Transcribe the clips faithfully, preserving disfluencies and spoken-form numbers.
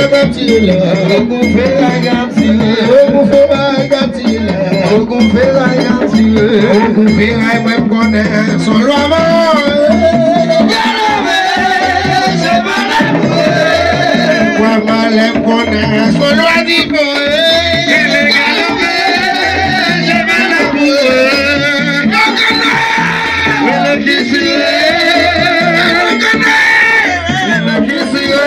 K ap tire la. Ogou feray k ap tire. Ogou feray k ap tire la. Ogou feray k ap tire. Ogou feray mwen m konnen s on lwa mawon. Gade mwen, se pa la pou mwen. Mwen mwen lè m konnen s on lwa dife. Gade mwen, se pa la pou mwen. Mwen lè ki tire. Mwen lè ki tire.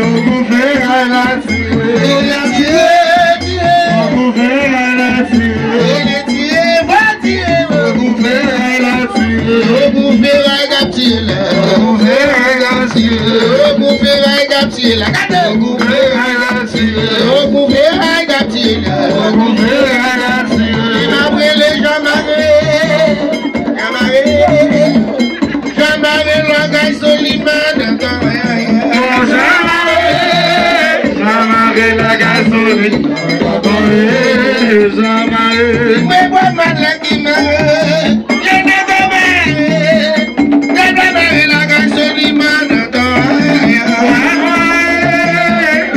Ogou feray la tire. Ogou feray la tire. Ogou feray la tire. Ogou feray k ap tire la. Ogou feray k ap tire. Ogou feray k ap tire la. Gade. Ogou feray la tire. Ogou feray k ap tire la. Ogou feray la tire. M ap rele Jan Mare. Jan Mare. Jan Mare lagay Soliman nan tan. Bon, Jan Mare, Jan Mare lagay Soliman nan tan. Jan Mare. Mwen bwè malè ki mare. Jan Mare. Jan Mare lagay Soliman nan tan. Lwa mare,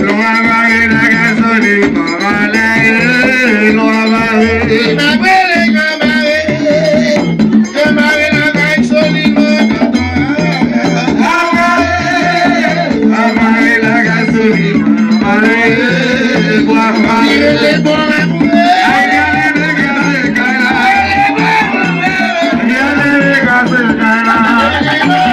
lwa mare lagay Soliman. Malè, lwa mare. Jan Mare, Jan Mare. Jan Mare lagay Soliman. Jan Mare, Jan Mare lagay Soliman. Mare, bwa mare. Li rele bò amoure. Ay, gade, gade, gade, gade. Gade, gade, gade.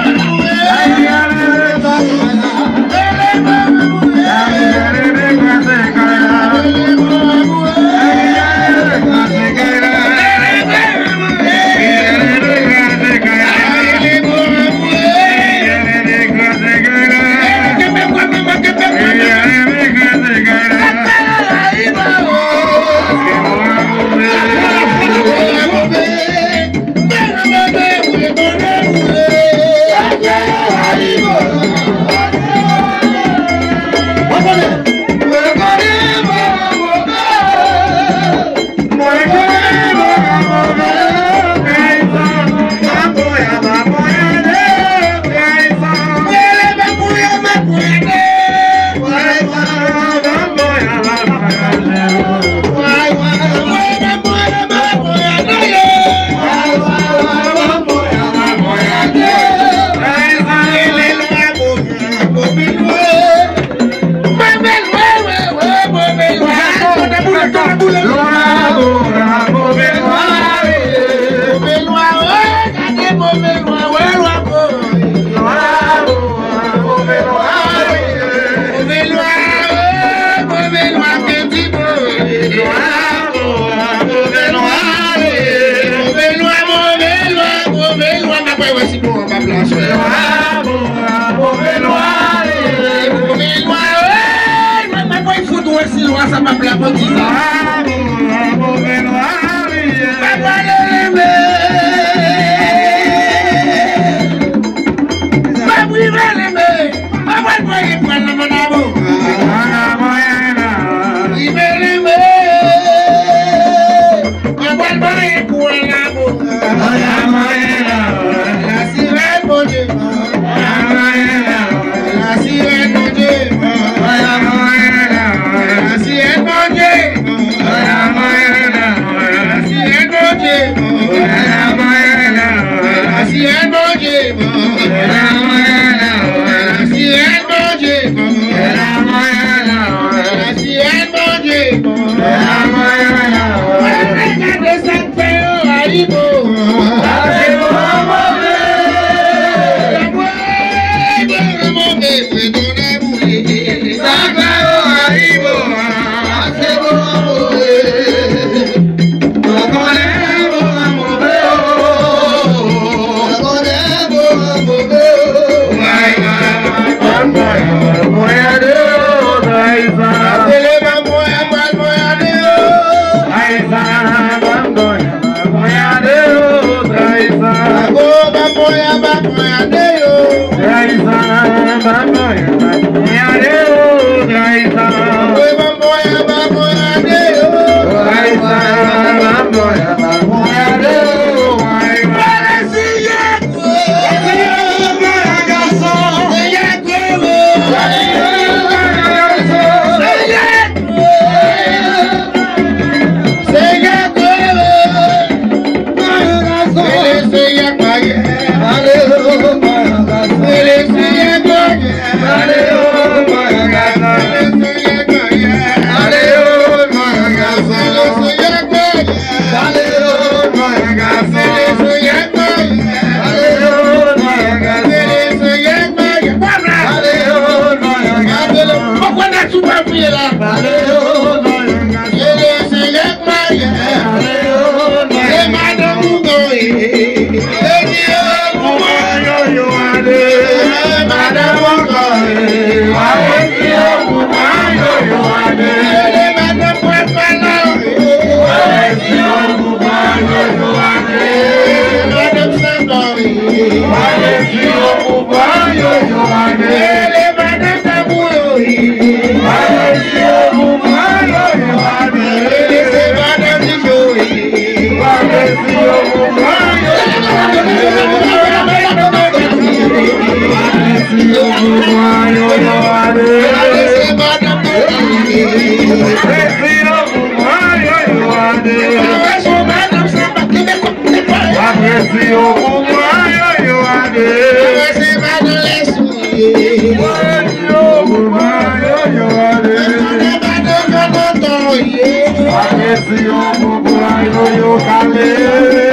Mwen, mwen, mwen, fout wè si lwa sa p ap la pou di sa. Papa Leleme. Papa Leleme. Papa Leleme. Papa Leleme. Mwen pral mare pou ann amo. Ann amo, ann amo. La sirèn Bondye. Ann amo, ann amo. La sirèn Bondye. Ann amo, ann amo. La sirèn Bondye. Ann amo, ann amo. La sirèn Bondye. Ann amo, ann amo. La sirèn Bondye. Ann amo, ann amo. La sirèn Bondye. La sirèn Bondye. Yo pou mwen, yo, yo, ade. Apre si yo pou mwen, yo, yo, ade. Yo pou mwen, yo, yo, ade. Apre si yo pou mwen, yo, yo, kale.